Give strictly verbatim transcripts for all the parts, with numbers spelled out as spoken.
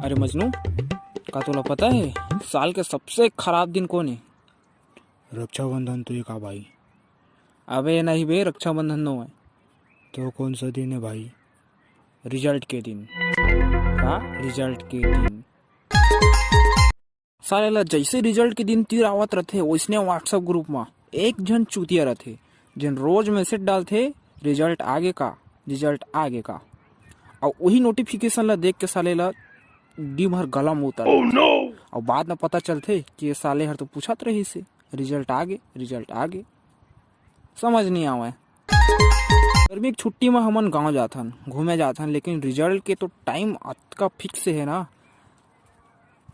अरे मजनू, का तोला पता हे साल के सबसे खराब दिन कोन हे? रक्षाबंधन तो हे का भाई? अबे नहीं बे, रक्षाबंधन नो हे। तो कौन सा दिन हे भाई? रिजल्ट के दिन। का? रिजल्ट के दिन। साले ला जैसे रिजल्ट के दिन तीर आवत रथे, वैसने WhatsApp ग्रुप म एक झन चूतिया रथे, जेन रोज मैसेज डालथे, "रिजल्ट आगे का, रिजल्ट आगे का।" अउ वही नोटिफिकेशन ला देख के साले ला दिन भर गला म उतर। Oh no! अउ बाद म पता चलथे कि ये साले हर तो पूछत रहिस हे, "रिजल्ट आगे, रिजल्ट आगे।" समझ नहीं आवय। गर्मी के छुट्टी म हमन गांव जाथन, घूमे जाथन, लेकिन रिजल्ट के तो टाइम अतका फिक्स हे ना,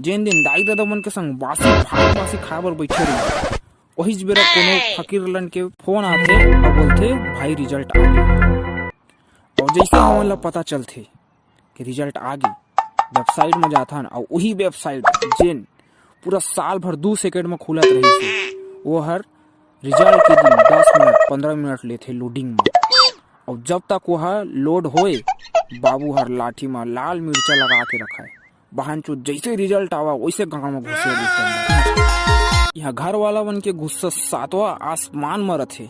जेन दिन दाई ददा मन के संग बासी भात बासी खाए बर बैठे रही, वहीच बेरा कोनो फकीर लन के फोन आथे अउ बोलथे, "भाई, रिजल्ट आ गे।" अउ जैसे हमन ला पता चलथे कि रिजल्ट आ गे, वेबसाइट म जाथन अउ वही वेबसाइट जेन पूरा साल भर दू सेकंड म खुलत रहिस हे, वो हर रिजल्ट के दिन दस मिनट, पंद्रह मिनट लेथे लोडिंग म। अउ जब तक वो ह लोड होए, बाबू हर लाठी म लाल मिर्चा लगा के रखय। बहन चोद जैसे रिजल्ट आवा, वैसे गांव म घुसे रहिथे। यहाँ घर वाला मन के गुस्सा सातवां आसमान म रथे।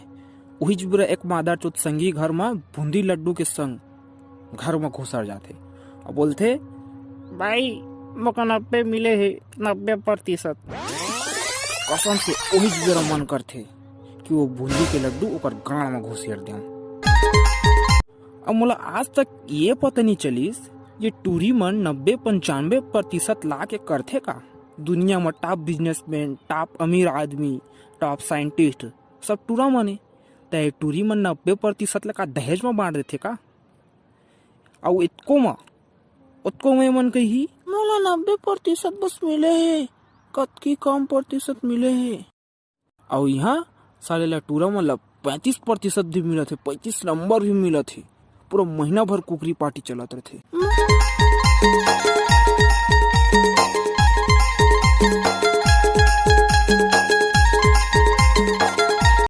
उहीच बेरा एक मादर चोद संगी घर म बूंदी लड्डू के संग घर म घुसर जाथे अउ बोलथे, "भाई, मोका नब्बे मिले हे, नब्बे प्रतिशत।" कसम से उहीच बेरा मन करथे कि वो बूंदी के लड्डू ओकर गांड म घुसेर दें। अब मोला आज तक ये पता नहीं चलिस, ये टूरी मन नब्बे पंचानबे प्रतिशत ला के करथे का? दुनिया म टॉप बिजनेसमैन, टॉप अमीर आदमी, टॉप साइंटिस्ट, सब टूरा मन हे। त ये टूरी मन नब्बे प्रतिशत ला का दहेज म बांट देथे का? अउ एतको म, ओतको म ये मन कही, "मोला नब्बे प्रतिशत बस मिले हे, कतकी कम प्रतिशत मिले हे।" अउ इहाँ साले ला टूरा मन ला पैंतीस प्रतिशत भी मिलत हे, पैंतीस नंबर भी मिलत हे। पूरा महीना भर कुकरी पार्टी चलत रथे।